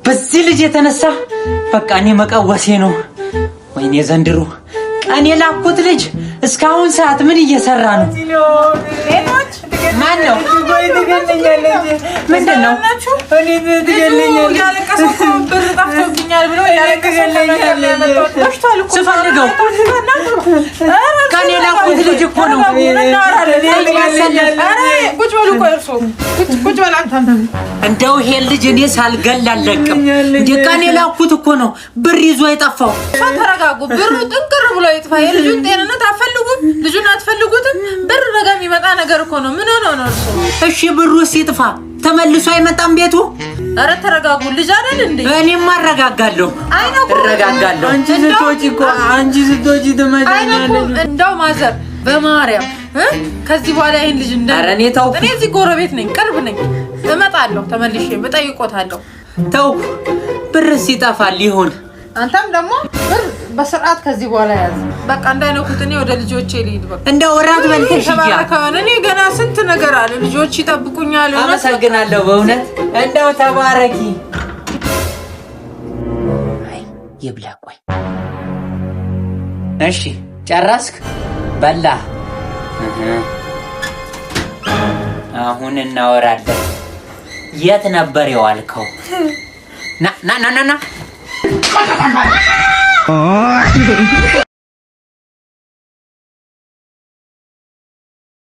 በዚህ ልጅ የተነሳ በቃ እኔ መቀወሴ ነው። ወይኔ ዘንድሮ ቀን የላኩት ልጅ እስካሁን ሰዓት ምን እየሰራ ነው? ማን ነው? ምንድን ነው? ስፈልገው ቀን የላኩት ልጅ እኮ ነው። እንደው ይሄን ልጅ እኔ ሳልገል አልለቅም። እንደ ቀን የላኩት እኮ ነው ብር ይዞ የጠፋው። ተረጋጉ። ብሩ ጥንቅር ብሎ ይጥፋ። የልጁን ጤንነት አትፈልጉም? ልጁን አትፈልጉትም? ብር ነገ የሚመጣ ነገር እኮ ነው። ምን ሆነው ነው እርሶ? እሺ ብሩ ሲጥፋ ተመልሶ አይመጣም ቤቱ። ኧረ ተረጋጉ። ልጅ አይደል እንዴ? እኔማ እረጋጋለሁ፣ እረጋጋለሁ። አንቺ ስትወጪ እኮ አንቺ ስትወጪ ትመጣኛለሽ። እንደው ማዘር በማርያም ከዚህ በኋላ ይሄን ልጅ እንደ ኧረ እኔ ተውኩ። እኔ እዚህ ጎረቤት ነኝ፣ ቅርብ ነኝ። እመጣለሁ፣ ተመልሼ እጠይቆታለሁ። ተውኩ። ብር ሲጠፋል ይሁን። አንተም ደግሞ ብር በስርዓት ከዚህ በኋላ ያዝ። በቃ እንዳይነኩት። እኔ ወደ ልጆቼ ልሂድ። በቃ እንደው እራት በልተሽ ሂጂ። እኔ ገና ስንት ነገር አለ። ልጆች ይጠብቁኛል። አመሰግናለሁ በእውነት እንደው ተባረኪ። አይ ይብላ። ቆይ እሺ፣ ጨረስክ? በላ። አሁን እናወራለን። የት ነበር የዋልከው? ና ና ና ና።